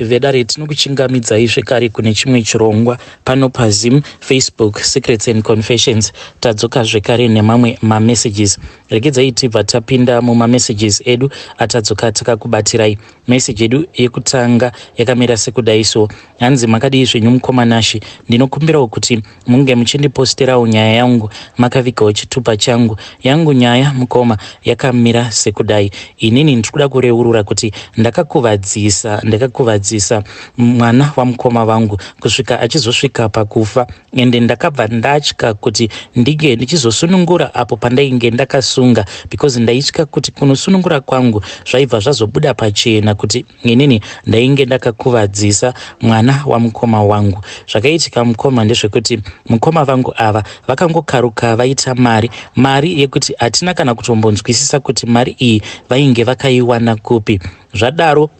Vedare, tinokuchingamidzai zvekare kune chimwe chirongwa pano paZim Facebook Secrets and Confessions. Tadzoka zvekare nemamwe mamessages. Regedzai tibva tapinda mumamessages edu atadzoka takakubatirai. Message yedu yekutanga yakamira sekudai so. Hanzi, "Makadii zvenyu mukoma Nashi? Ndinokumbirawo kuti munge muchindiposterawo nyaya yangu makavigawo chitupa changu. Yangu nyaya, mukoma, yakamira sekudai. Inini ndiri kuda kureurura kuti ndakakuvadzisa mwana wamukoma vangu kusvika achizosvika pakufa. Ende ndakabva ndatya kuti ndinge ndichizosunungura apo pandainge ndakasunga, because ndaitya kuti kunosunungura kwangu zvaibva zvazobuda pachena kuti inini ndainge ndakakuvadzisa mwana wamukoma wangu. Zvakaitika, mukoma, ndezvekuti mukoma vangu ava vakangokaruka vaita mari, mari yekuti hatina kana kutombonzwisisa kuti mari iyi vainge vakaiwana kupi. Zvadaro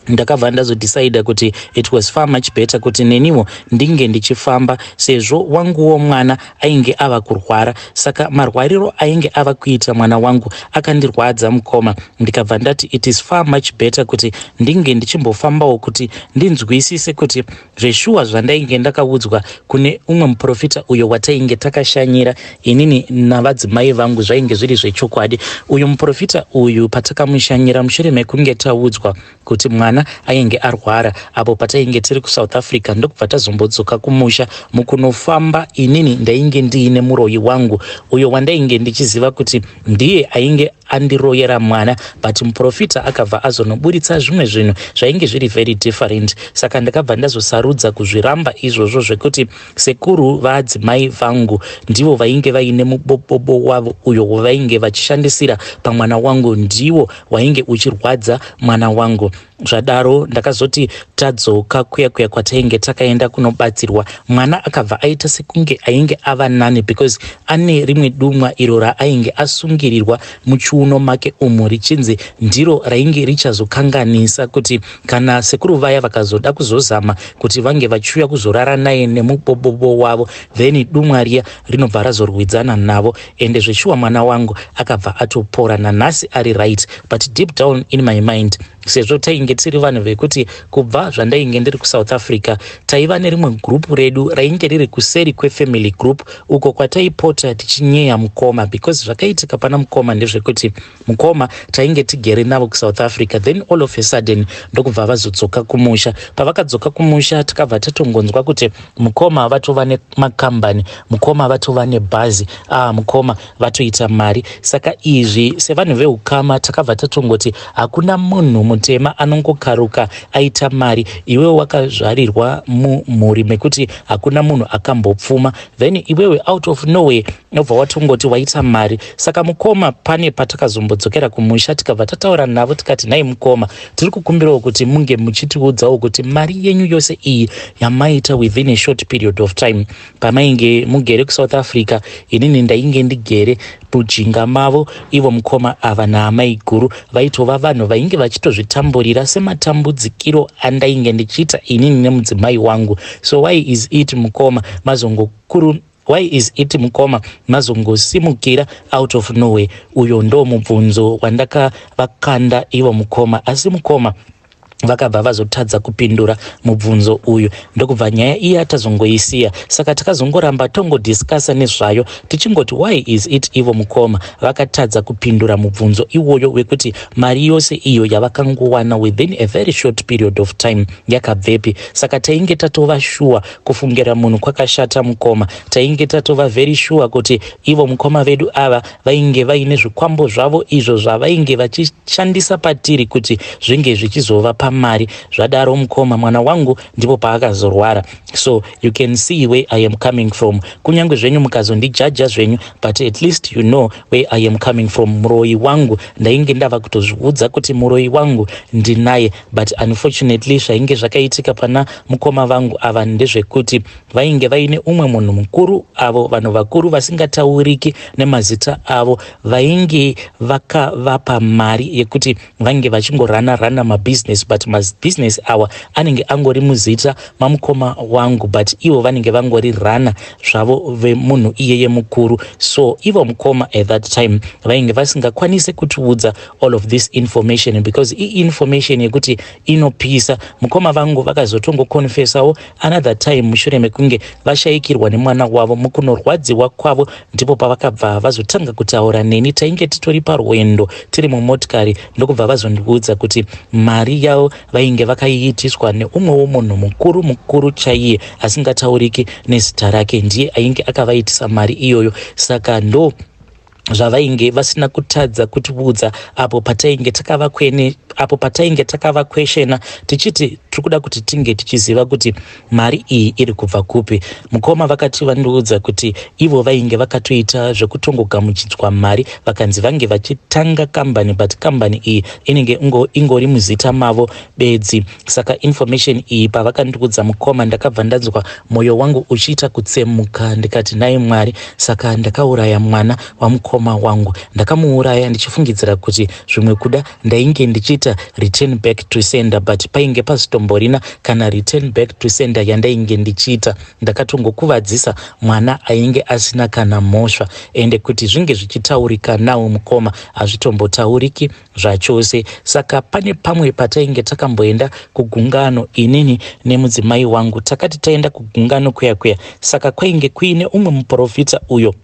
ndakabva ndazodecida kuti it was far much better kuti neniwo ndinge ndichifamba, sezvo wanguwo mwana ainge ava kurwara. Saka marwariro ainge ava kuita mwana wangu akandirwadza, mukoma. Ndikabva ndati it is far much better kuti ndinge ndichimbofambawo kuti ndinzwisise kuti zveshuwa zvandainge ndakaudzwa kune umwe muprofita uyo watainge takashanyira inini navadzimai vangu zvainge zviri zvechokwadi. Uyu muprofita uyu patakamushanyira mushure mekunge taudzwa kuti mwana ainge arwara apo patainge tiri kuSouth Africa, ndokubva tazombodzoka kumusha. Mukunofamba, inini ndainge ndiine muroyi wangu uyo wandainge ndichiziva kuti ndiye ainge andiroyera mwana, but muprofita akabva azonoburitsa zvimwe zvinhu zvainge zviri very different. Saka ndakabva ndazosarudza kuzviramba izvozvo zvekuti sekuru vaadzimai vangu ndivo vainge vaine mubobobo wavo uyo wavainge vachishandisira pamwana wangu, ndiwo wainge uchirwadza mwana wangu. Zvadaro ndakazoti tadzoka kuya kuya kwatainge takaenda kunobatsirwa, mwana akabva aita sekunge ainge ava nani, because ane rimwe dumwa iro raainge asungirirwa muchiuno make umu, richinzi ndiro rainge richazokanganisa kuti kana sekuru vaya vakazoda kuzozama kuti vange vachiuya kuzorara naye nemubobobo wavo, then dumwa riya rinobva razorwidzana navo. Ende zveshuwa mwana wangu akabva atopora, nanhasi ari right. But deep down in my mind, sezvo tainge tiri vanhu vekuti kubva zvandainge ndiri kuSouth Africa taiva nerimwe gurupu redu rainge riri kuseri kwefamily group uko kwataipota tichinyeya mukoma, because zvakaitika pana mukoma ndezvekuti mukoma tainge tigere navo kuSouth Africa, then all of a sudden ndokubva vazodzoka kumusha. Pavakadzoka kumusha, takabva tatongonzwa kuti mukoma vatova nemakambani, mukoma vatova nebhazi, mukoma vatoita mari. Saka izvi sevanhu veukama takabva tatongoti hakuna munhu mutema anongokaruka aita mari. Iwewe wakazvarirwa mumhuri mekuti hakuna munhu akambopfuma, then iwewe out of nowhere obva watongoti waita mari. Saka mukoma, pane patakazombodzokera kumusha, tikabva tataura navo tikati, 'Nhai mukoma, tiri kukumbirawo kuti munge muchitiudzawo kuti mari yenyu yose iyi yamaita within a short period of time, pamainge mugere kuSouth Africa, inini ndainge ndigere mujinga mavo, ivo mukoma ava naamai guru vaitova vanhu vainge vachitozvitamburira sematambudzikiro andainge ndichiita inini nemudzimai wangu. So why is it mukoma mazongokuru, why is it mukoma mazongosimukira out of nowhere?' Uyo ndo mubvunzo wandakavakanda ivo mukoma, asi mukoma vakabva vazotadza kupindura mubvunzo uyu, ndokubva nyaya iya tazongoisiya. Saka takazongoramba tongodiscussa nezvayo tichingoti, why is it ivo mukoma vakatadza kupindura mubvunzo iwoyo wekuti mari yose iyo yavakangowana within a very short period of time yakabvepi? Saka tainge tatova sure, kufungira munhu kwakashata mukoma, tainge tatova very sure kuti ivo mukoma vedu ava vainge vaine zvikwambo zvavo izvo zvavainge vachishandisa patiri kuti zvinge zvichizovapa mari. Zvadaro mukoma, mwana wangu ndipo paakazorwara. So you can see where I am coming from. Kunyange zvenyu mukazondijudga zvenyu, but at least you know where I am coming from. Muroyi wangu ndainge ndava kutozviudza kuti muroyi wangu ndinaye, but unfortunately zvainge zvakaitika pana mukoma vangu ava ndezvekuti vainge vaine umwe munhu mukuru, avo vanhu vakuru vasingatauriki nemazita avo, vainge vakavapa mari yekuti vange vachingorana rana mabhizinesi." but mabusiness awa anenge angori muzita mamukoma wangu, but ivo vanenge vangori rana zvavo vemunhu iyeye mukuru. So ivo mukoma at that time vainge vasingakwanisi kutiudza all of this information, because iinformation yekuti inopisa. Mukoma vangu vakazotongoconfessawo another time mushure mekunge vashayikirwa nemwana wavo. Mukunorwadziwa kwavo ndipo pavakabva vazotanga kutaura neni. Tainge titori parwendo, tiri mumotikari, ndokubva vazondiudza kuti mari yavo vainge vakaiitiswa neumwewo munhu mukuru mukuru chaiye asingatauriki nezita rake. Ndiye ainge akavaitisa mari iyoyo. Saka ndo zvavainge vasina kutadza kutiudza apo patainge takavakwene, apo patainge takavakweshena tichiti tiri kuda kuti tinge tichiziva kuti mari iyi iri kubva kupi. Mukoma vakati vandiudza kuti ivo vainge vakatoita zvekutongogamuchidzwa mari, vakanzi vange vachitanga kambani, but kambani iyi inenge ingori muzita mavo bedzi. Saka information iyi pavakandiudza mukoma, ndakabva ndanzwa mwoyo wangu uchiita kutsemuka. Ndikati, "Nhai Mwari, saka ndakauraya mwana wamukoma wangu. Ndakamuuraya ndichifungidzira kuti zvimwe kuda ndainge ndichiita return back to sender, but painge pasitomborina kana return back to sender yandainge ndichiita. Ndakatongokuvadzisa mwana ainge asina kana mhosva." Ende kuti zvinge zvichitaurika nawo mukoma, hazvitombotauriki zvachose. Saka pane pamwe patainge takamboenda kugungano, inini nemudzimai wangu. Takati taenda kugungano kuya kuya, saka kwainge kuine umwe muprofita uyo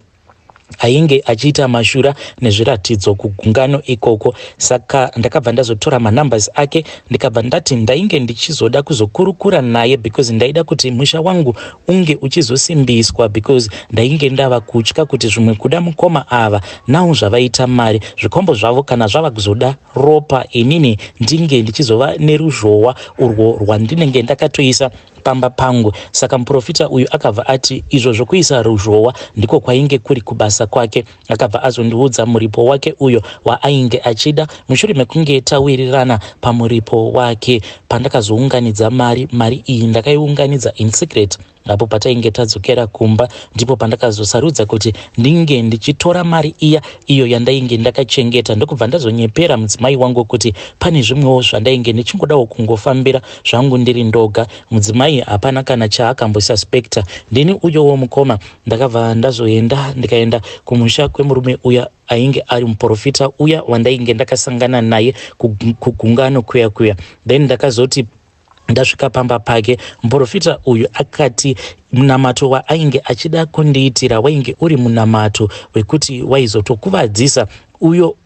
ainge achiita mashura nezviratidzo kugungano ikoko. Saka ndakabva ndazotora manumbers ake, ndikabva ndati ndainge ndichizoda kuzokurukura naye, because ndaida kuti musha wangu unge uchizosimbiswa, because ndainge ndava kutya kuti zvimwe kuda mukoma ava nawo zvavaita mari, zvikombo zvavo kana zvava kuzoda ropa, inini ndinge ndichizova neruzhowa urwo rwandinenge ndakatoisa pamba pangu. Saka muprofita uyu akabva ati izvo zvokuisa ruzhowa ndiko kwainge kuri kubasa kwake. Akabva azondiudza muripo wake uyo waainge achida. Mushure mekunge tawirirana pamuripo wake, pandakazounganidza mari, mari iyi ndakaiunganidza in secret. Apo patainge tadzokera kumba, ndipo pandakazosarudza kuti ndinge ndichitora mari iya iyo yandainge ndakachengeta, ndokubva ndazonyepera mudzimai wangu kuti pane zvimwewo zvandainge ndichingodawo kungofambira zvangu ndiri ndoga. Mudzimai hapana kana chaakambosuspecta. Ndini uyowo mukoma ndakabva ndazoenda, ndikaenda kumusha kwemurume uya ainge ari muprofita uya wandainge ndakasangana naye kugungano kuya kuya. Then ndakazoti ndasvika pamba pake, muprofita uyu akati munamato waainge achida kundiitira wainge uri munamato wekuti waizotokuvadzisa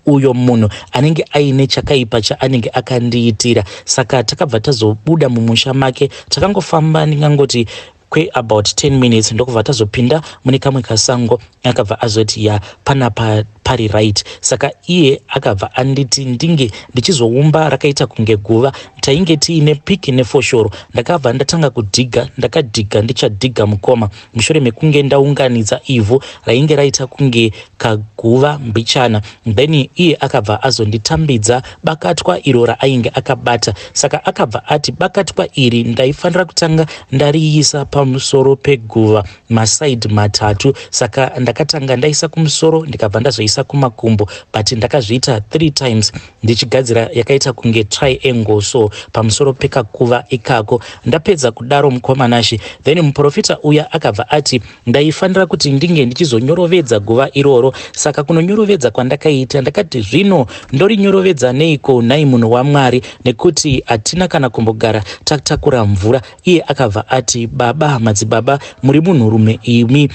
uyo munhu anenge aine chakaipa chaanenge akandiitira. Saka takabva tazobuda mumusha make, takangofamba ndingangoti kweabout 10 minutes, ndokubva tazopinda mune kamwe kasango. Akabva azoti, "Ya, panapa pari right." Saka iye akabva anditi ndinge ndichizoumba rakaita kunge guva. Tainge tiine piki nefoshoro. Ndakabva ndatanga kudhiga. Ndakadhiga, ndichadhiga mukoma, mushure mekunge ndaunganidza ivhu rainge raita kunge kaguva mbichana, then iye akabva azonditambidza bakatwa iro raainge akabata. Saka akabva ati bakatwa iri ndaifanira kutanga ndariisa pamusoro peguva masaidhi matatu. Saka ndakatanga ndaisa kumusoro, ndikabva ndazoisa kumakumbo, but ndakazviita three times ndichigadzira yakaita kunge triangle so pamusoro pekakuva ikako. Ndapedza kudaro mukoma Nashe, then muprofita uya akabva ati ndaifanira kuti ndinge ndichizonyorovedza guva iroro. Saka kunonyorovedza kwandakaita, ndakati, "Zvino ndorinyorovedza neiko nhai munhu waMwari, nekuti hatina kana kumbogara tatakura mvura?" Iye akabva ati, "Baba, madzibaba, muri munhurume imi,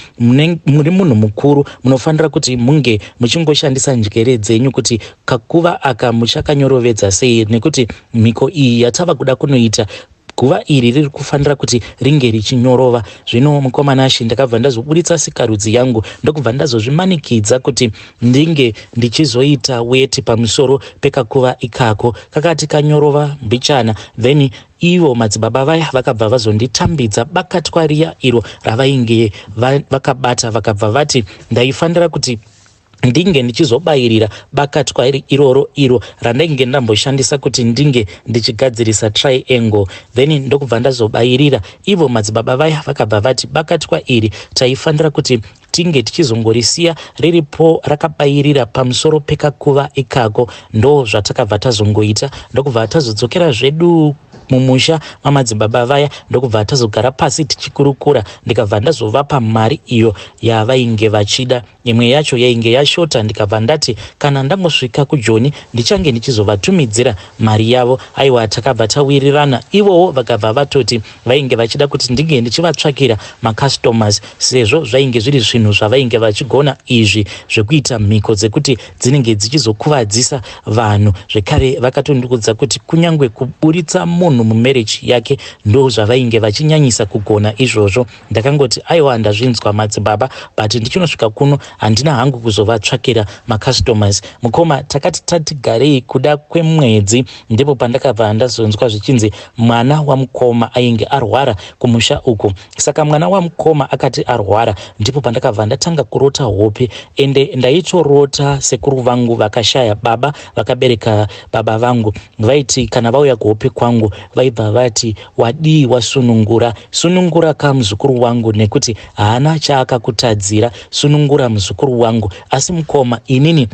muri munhu mukuru, munofanira kuti munge muchingoshandisa njere dzenyu kuti kakuva aka muchakanyorovedza sei, nekuti mhiko iyi yatava kuda kunoita, guva iri riri kufanira kuti ringe richinyorova." Zvino mukoma Nashe, ndakabva ndazoburitsa sikarudzi yangu, ndokubva ndazozvimanikidza kuti ndinge ndichizoita weti pamusoro pekakuva ikako. Kakati kanyorova mbichana, then ivo madzibaba vaya vakabva vazonditambidza bakatwa riya iro ravainge vakabata. Vakabva vati ndaifanira kuti ndinge ndichizobayirira bakatwa iroro, iro randainge ndamboshandisa kuti ndinge ndichigadzirisa triangle. Then ndokubva ndazobayirira. Ivo madzibaba vaya vakabva vati bakatwa iri taifanira kuti Tinge tichizongorisiya riripo rakabayirira pamusoro pekakuva ikako. Ndo zvatakabva tazongoita, ndokubva tazodzokera zvedu mumusha mamadzibaba vaya, ndokubva tazogara pasi tichikurukura, ndikabva ndazovapa mari iyo yavainge vachida. Imwe yacho yainge yashota, ndikabva ndati kana ndangosvika kuJoni ndichange ndichizovatumidzira mari yavo. Aiwa, takabva tawirirana. Ivowo vakabva vatoti vainge vachida kuti ndinge ndichivatsvakira macustomers, sezvo zvainge zviri zvinhu zvavainge vachigona izvi zvekuita mhiko dzekuti dzinenge dzichizokuvadzisa vanhu. Zvekare vakatondiudza kuti kunyange kuburitsa munhu mumarriage yake ndo zvavainge vachinyanyisa kugona izvozvo. Ndakangoti, "Aiwa, ndazvinzwa madzibaba," but ndichinosvika kuno handina hangu kuzovatsvakira macustomers, mukoma. Takati tatigarei kuda kwemwedzi, ndipo pandakabva ndazonzwa zvichinzi mwana wamukoma ainge arwara kumusha uku. Saka mwana wamukoma akati arwara, ndipo pandakabva ndatanga kurota hope, ende ndaitorota sekuru vangu vakashaya, baba vakabereka baba vangu. Vaiti kana vauya kuhope kwangu, vaibva vati, "Wadii wasunungura? Sunungura ka muzukuru wangu, nekuti haana chaakakutadzira. Sunungura muzukuru wangu." Asi mukoma, inini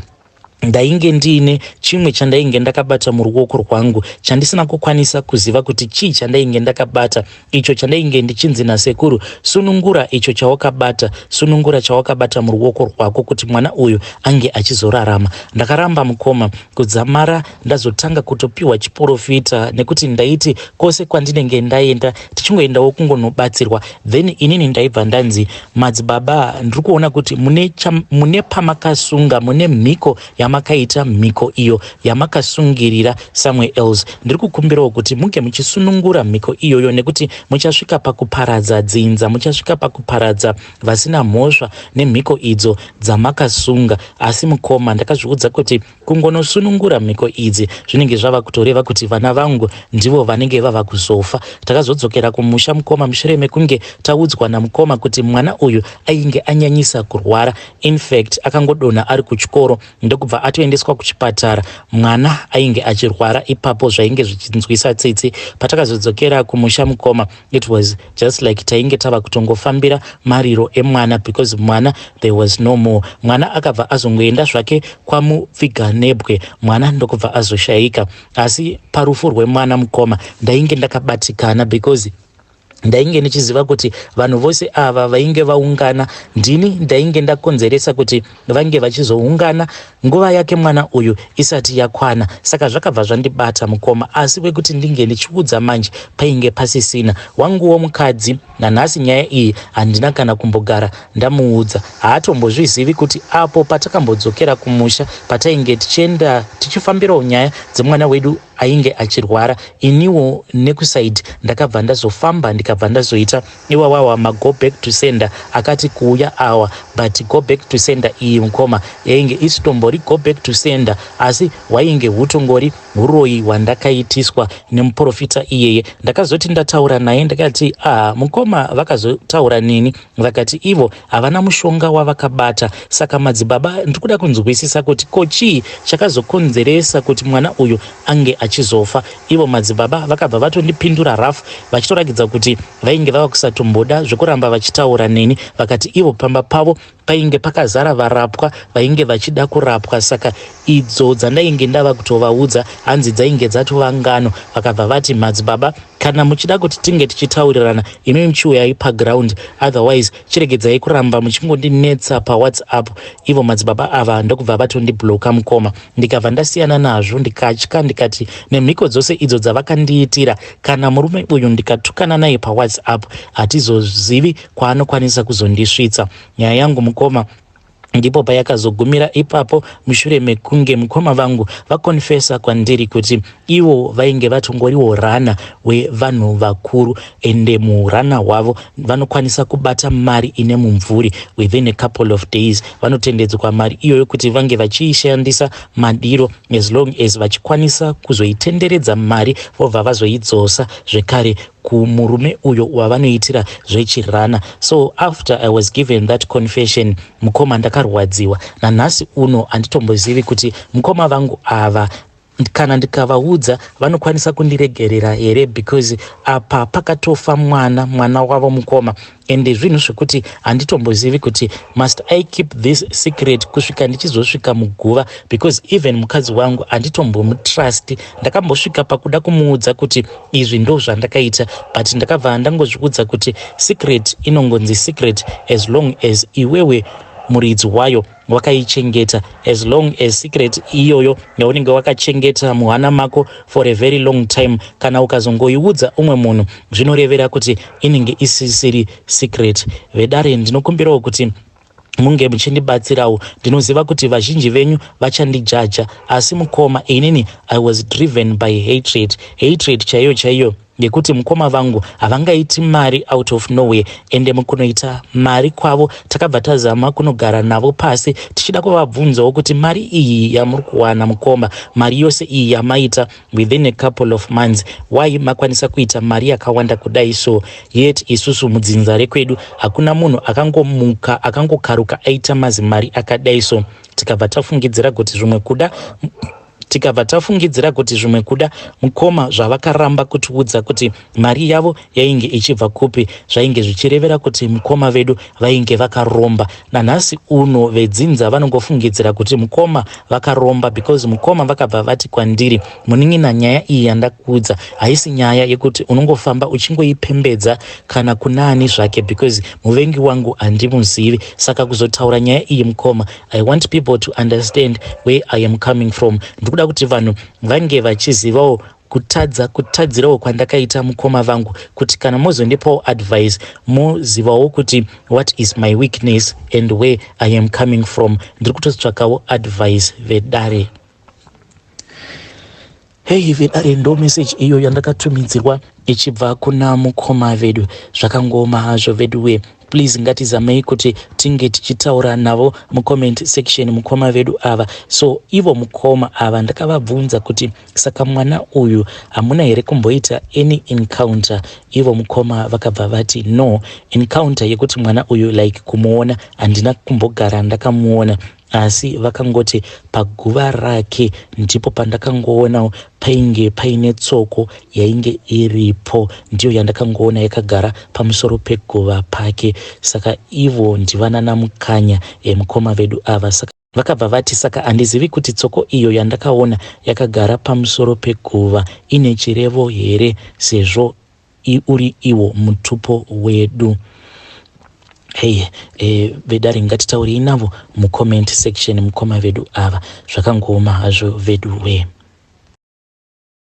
ndainge ndiine chimwe chandainge ndakabata muruoko rwangu chandisina kukwanisa kuziva kuti chii chandainge ndakabata, icho chandainge ndichinzi nasekuru, "Sunungura icho chawakabata, sunungura chawakabata muruoko rwako kuti mwana uyu ange achizorarama." Ndakaramba, mukoma, kudzamara ndazotanga kutopiwa chiprofita, nekuti ndaiti kwose kwandinenge ndaenda tichingoendawo kungonobatsirwa, then inini ndaibva ndanzi, "Madzibaba, ndiri kuona kuti mune, mune pamakasunga, mune mhiko yamakaita, mhiko iyo yamakasungirira somewhere else. Ndiri kukumbirawo kuti munge muchisunungura mhiko iyoyo, nekuti muchasvika pakuparadza dzinza, muchasvika pakuparadza vasina mhosva nemhiko idzo dzamakasunga." Asi mukoma, ndakazviudza kuti kungonosunungura mhiko idzi zvinenge zvava kutoreva kuti vana vangu ndivo vanenge vava kuzofa. Takazodzokera kumusha, mukoma, mushure mekunge taudzwa namukoma kuti mwana uyu ainge anyanyisa kurwara. Infact, akangodonha ari kuchikoro, ndokubva atoendeswa kuchipatara. Mwana ainge achirwara ipapo zvainge zvichinzwisa tsitsi. Patakazodzokera kumusha, mukoma, it was just like tainge tava kutongofambira mariro emwana, because mwana, there was no more. Mwana akabva azongoenda zvake kwamupfiganebwe, mwana ndokubva azoshayika. Asi parufu rwemwana, mukoma, ndainge ndakabatikana, because ndainge ndichiziva kuti vanhu vose ava vainge vaungana, ndini ndainge ndakonzeresa kuti vange vachizoungana nguva yake mwana uyu isati yakwana. Saka zvakabva zvandibata, mukoma, asi wekuti ndinge ndichiudza manje painge pasisina. Wanguwo mukadzi, nanhasi nyaya iyi handina kana kumbogara ndamuudza. Haatombozvizivi kuti apo patakambodzokera kumusha, patainge tichienda tichifambirawo nyaya dzemwana wedu ainge achirwara, iniwo nekuside ndakabva ndazofamba, ndikabva ndazoita iwawawa mago back to sender akati kuuya awa. But go back to sender iyi, mukoma, yainge isitombori go back to sender, asi hwainge hutongori uroyi hwandakaitiswa nemuprofita iyeye. Ndakazoti ndataura naye, ndakati, "Ah, mukoma." Vakazotaura neni vakati ivo havana mushonga wavakabata. "Saka madzibaba, ndiri kuda kunzwisisa kuti ko chii chakazokonzeresa kuti mwana uyu ange achizofa?" Ivo madzibaba vakabva vatondipindura rafu, vachitoratidza kuti vainge vava kusatomboda zvekuramba vachitaura neni. Vakati ivo pamba pavo painge pakazara varapwa vainge vachida kurapwa, saka idzo dzandainge ndava kutovaudza, hanzi dzainge dzatova ngano. Vakabva vati, "Madzibaba, kana muchida kuti tinge tichitaurirana, imi muchiuyai paground, otherwise chiregedzai kuramba muchingondinetsa paWhatsApp." Ivo madzibaba ava ndokubva vatondibloka, mukoma. Ndikabva ndasiyana nazvo, ndikatya, ndikati nemhiko dzose idzo dzavakandiitira, kana murume uyu ndikatukana naye paWhatsApp, hatizozivi kwaanokwanisa kuzondisvitsa. Nyaya yangu, mukoma, ndipo payakazogumira ipapo, mushure mekunge mukoma vangu vakonfesa kwandiri kuti ivo vainge vatongoriwo runner wevanhu vakuru, ende murunner hwavo vanokwanisa kubata mari ine mumvuri. Within a couple of days vanotendedzwa mari iyoyo kuti vange vachiishandisa madiro, as long as vachikwanisa kuzoitenderedza mari, vobva vazoidzosa zvekare kumurume uyo wavanoitira zvechirunner. So after I was given that confession, mukoma, ndakarwadziwa. Nanhasi uno handitombozivi kuti mukoma vangu ava Kana ndikavaudza, vanokwanisa kundiregerera here? Because apa pakatofa mwana wavo mukoma, ende zvinhu zvekuti handitombozivi kuti must I keep this secret kusvika ndichizosvika muguva, because even mukadzi wangu handitombomutrust. Ndakambosvika pakuda kumuudza kuti izvi ndo zvandakaita, but ndakabva ndangozviudza kuti secret inongonzi secret as long as iwewe muridzi wayo wakaichengeta. As long as secret iyoyo yaunenge wakachengeta muhana mako for a very long time, kana ukazongoiudza umwe munhu, zvinorevera kuti inenge isisiri secret. Vedare, ndinokumbirawo kuti munge muchindibatsirawo. Ndinoziva kuti vazhinji venyu vachandijaja, asi mukoma, inini I was driven by hatred, hatred chaiyo chaiyo, ngekuti mukoma vangu havangaiti mari out of nowhere. Ende mukunoita mari kwavo, takabva tazama kunogara navo pasi tichida kuvabvunzawo kuti mari iyi yamuri kuwana mukoma, mari yose iyi yamaita within a couple of months, why makwanisa kuita mari yakawanda kudai? So yet isusu mudzinza rekwedu hakuna munhu akangomuka, akangokaruka aita mazimari akadai. So tikabva tafungidzira kuti zvimwe kuda mukoma zvavakaramba kutiudza kuti mari yavo yainge ichibva kupi, zvainge zvichirevera kuti mukoma vedu vainge vakaromba. Nanhasi uno vedzinza vanongofungidzira kuti mukoma vakaromba, because mukoma vakabva vati kwandiri, "Munin'ina, nyaya iyi yandakuudza haisi nyaya yekuti unongofamba uchingoipembedza kana kunaani zvake, because muvengi wangu handimuzivi. Saka kuzotaura nyaya iyi mukoma, I want people to understand where I am coming from. Ndikuda kuti vanhu vange vachizivawo kutadza kutadzirawo kwandakaita mukoma vangu, kuti kana mozondipawo advice, mozivawo kuti what is my weakness and where I am coming from. Ndiri kutotsvakawo advice, vedare." Hei vedare, ndo message iyo yandakatumidzirwa ichibva kuna mukoma vedu. Zvakangoma hazvo veduwe. Please, ngatizamei kuti tinge tichitaura navo mucomment section, mukoma vedu ava. So ivo mukoma ava ndakavabvunza kuti saka mwana uyu hamuna here kumboita any encounter? Ivo mukoma vakabva vati, "No encounter yekuti mwana uyu, like kumuona, handina kumbogara ndakamuona, asi vakangoti paguva rake ndipo pandakangoonawo painge paine tsoko yainge iripo, ndiyo yandakangoona yakagara pamusoro peguva pake." Saka ivo ndivanana mukanya emukoma vedu ava. Saka vakabva vati, "Saka handizivi kuti tsoko iyo yandakaona yakagara pamusoro peguva ine chirevo here, sezvo uri iwo mutupo wedu." Hei vedare, ngatitaurei navo mucomment section, mukoma vedu ava. Zvakangooma hazvo vedu we.